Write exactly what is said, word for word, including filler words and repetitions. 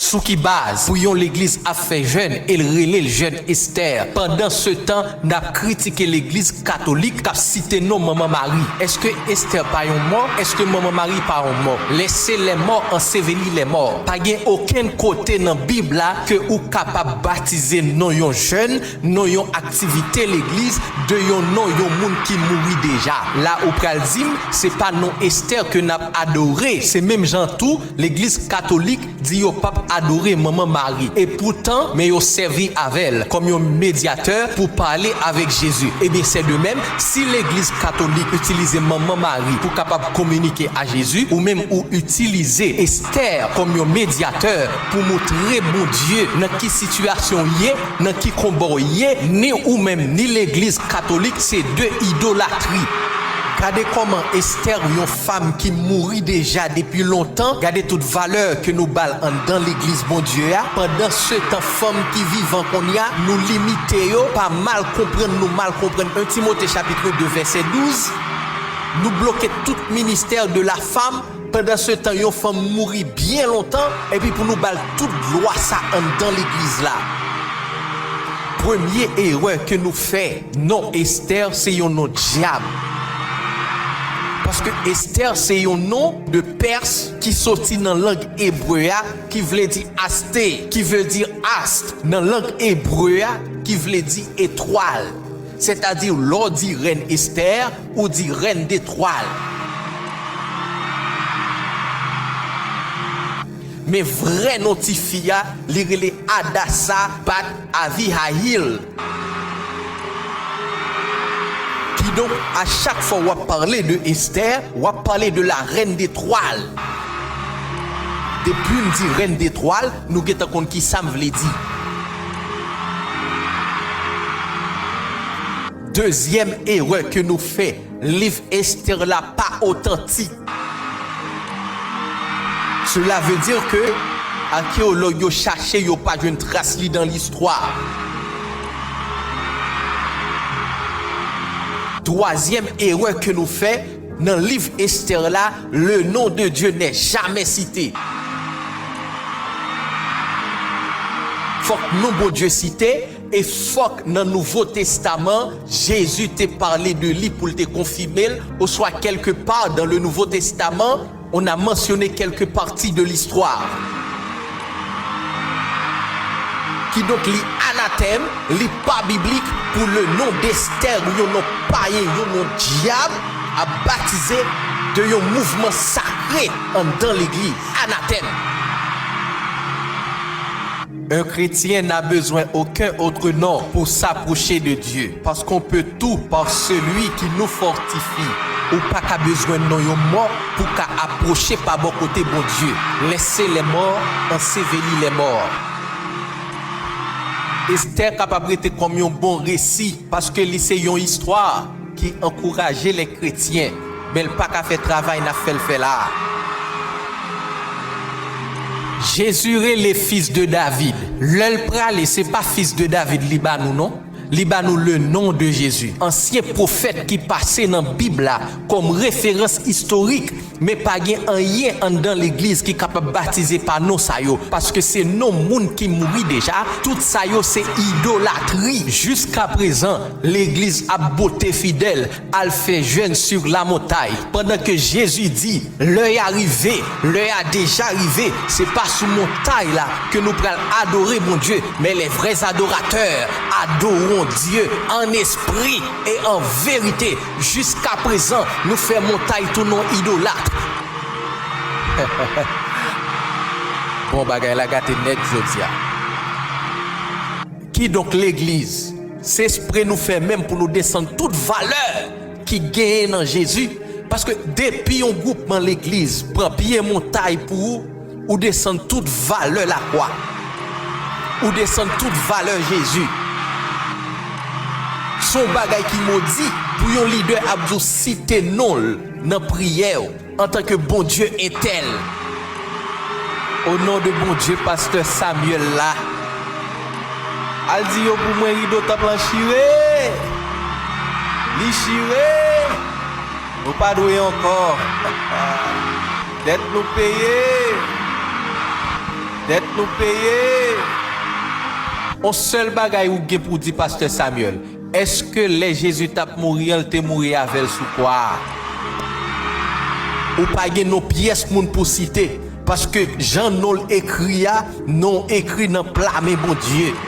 Sou ki baz pou yon legliz ap fè jèn e l rele l jèn Estè? Pandansetan, n ap kritike legliz katolik k ap site non Manman Mari. Èske Estè pa yon mò? Èske Manman Mari pa yon mò? Laissez les morts ensevelir les morts. Pa gen okenn kote nan Bib la ke ou kapab batize non yon jèn, non yon aktivite legliz, de yon non yon moun ki mouri deja. La ou pral di m, se pa non Estè ke n ap adore. Se menm jan tou, legliz katolik di yo p ap adore Manman Mari. E poutan, men yo sèvi avè l kòm yon medyatè pou pale avèk Jezi. Ebyen, c'est de même, si legliz katolik itilize Manman Mari pou kapab kominike a Jezi, ou menm ou itilize Estè kòm yon medyatè pou montre Bondye nan ki sitiyasyon w ye, nan ki konba w ye, ni ou menm, ni legliz katolik, se de idolatri. Gade kòman Estè, yon fanm ki mouri deja depi lontan, gade tout valè ke nou ba l anndan legliz Bondye a. Pandansetan, fanm ki vivan kounye a, nou limite yo pa mal konprann, nou mal konprann. En Timote chapit de vèsè douz, nou bloke tout ministè de la femme. Pandansetan, yon fanm mouri byen lontan, epi pou nou ba l tout glwa sa anndan legliz la. Premye erè ke nou fè, non Estè se yon non dyab. Paske Estè se yon non de Pès ki soti nan lang ebre a, ki vle di aste, ki vle di ast nan lang ebre a, ki vle di etwal. Sètadi, lè w di rèn Estè, ou di rèn detwal. Men vrè non tifi a, li rele Adasa bat Avihayil. Kidonk, a chak fwa w ap pale de Estè, w ap pale de la reine d'étoiles. Depi m di reine d'étoiles, nou gentan konn ki sa m vle di. Dezyèm erè ke nou fè, liv Estè la pa otantik. Cela veut dire que akeyològ yo chache, yo pa jwenn tras li dan listwa. Twazyèm erè ke nou fè, nan liv Estè la, le nom de Dieu n'est jamais cité. Fòk non Bondye site, e fòk nan Nouvo Testaman, Jezi te pale de li pou l te konfime l, oswa quelque part dans le Nouveau Testament, on a mentionné quelques parties de l'histoire. Kidonk, li anatèm, li pa biblik pou le nom d'Esther, yon non payen, yon non dyab, ap batize de yon mouvman sakre anndan legliz. Anatèm. Un chrétien n'a besoin aucun autre nom pour s'approcher de Dieu, parce qu'on peut tout par celui qui nous fortifie. Ou pa ka bezwen non yon mò pou ka apwoche pa bò kote Bondye. Laissez les morts ensevelir les morts. Estè kapab rete kòm yon bon resi, paske li se yon istwa ki ankouraje lè kretyen, men l pa ka fè travay n ap fè l fè la a. Jezi rele fis de David. Lè l prale, se pa fis de David li ba nou, non. Li ba nou le nom de Jésus. Ansyen pwofèt ki pase nan Bib la kòm referans istorik, men pa gen anyen anndan legliz ki kapab batize pa non sa yo, paske se non moun ki mouri deja, tout sa yo se idolatri. Jiskaprezan, legliz ap bote fidèl al fè jèn sur la montagne, pandan ke Jezi di, lè a rive, lè a deja rive, se pa sou montay la ke nou pral adore Bondye, men les vrais adorateurs adoreront Dieu en esprit et en vérité. Jiskaprezan, nou fè montay tounen idolat. Bon, bagay la gate nèt jodi a. Kidonk, legliz, se espre nou fè menm pou nou desann tout valè ki genyen nan Jezi. Paske depi yon gwoupman legliz pran pye montay pou ou, ou desann tout valè lakwa. Ou desann tout valè Jezi. Se yon bagay ki modi pou yon lidè ap di w site non l nan priyè w antanke Bondye entèl. O non de Bondye, pastè Samuel la. Al di yo pou mwen rido tanp lan chire. Li chire. Nou pa dwe ankò. Dèt nou peye. Dèt nou peye. On sèl bagay ou gen pou w di, Pastè Samuel, èske lè Jezi t ap mouri an, l te mouri avè l sou kwa a? Ou pa gen non pyès moun pou site, paske jan non l ekri a, non w ekri nan pla men Bondye.